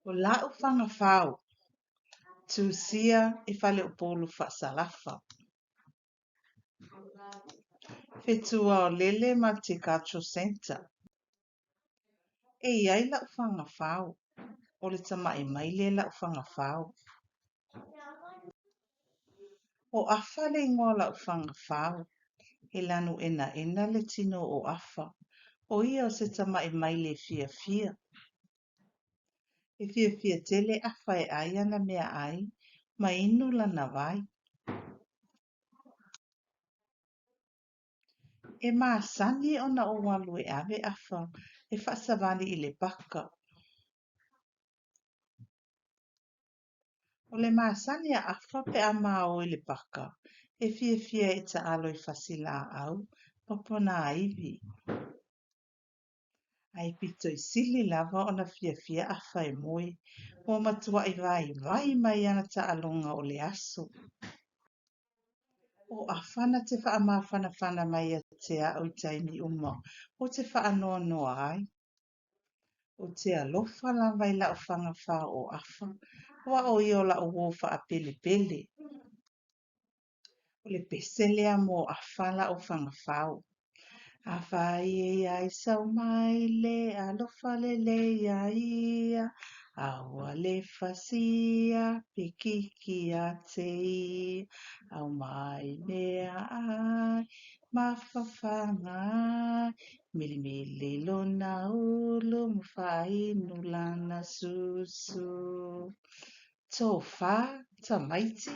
O la'u Fagafau, tusia e Faleupolu Faasalafa. Fetuaolele Multicultural Centre. E i ai la'u Fagafau, o le tama'i maile la'u Fagafau. ʻO Afa le igoa o la'u Fagafau. He lanu enaena le tino o Afa. ʻO ia o se tama'i maile fiafia. E fiafia tele Afa e ʻai ana meaʻai ma inu lana wai. E masani ona ou alu e ʻawe Afa e faasawali i le paka. ʻO le masani a Afa pe a ma o i le paka, e fiafia e taʻalo i fasi lāʻau ma Pōnāiwi. A e pito i sili lava ona fiafia Afa e moe, ua matuaʻi waiwai mai ana taʻaloga o le aso. ʻO Afa na te faamafanafana mai ia te aʻu i taimi uma o te faanoanoa ai. O te alofa lava i la'u Fagafau o Afa, ua o ia o la'u uō faʻapelepele. O le pese lea mo Afa la'u Fagafau. Afa e ia i sau maile, alofa lelei ia ia, aua le fasia, pikiki a te ia, au mai mea ai, mafafanga ai, Milimili lona ulu ma faainu lana susu. Tofa, tamaiti.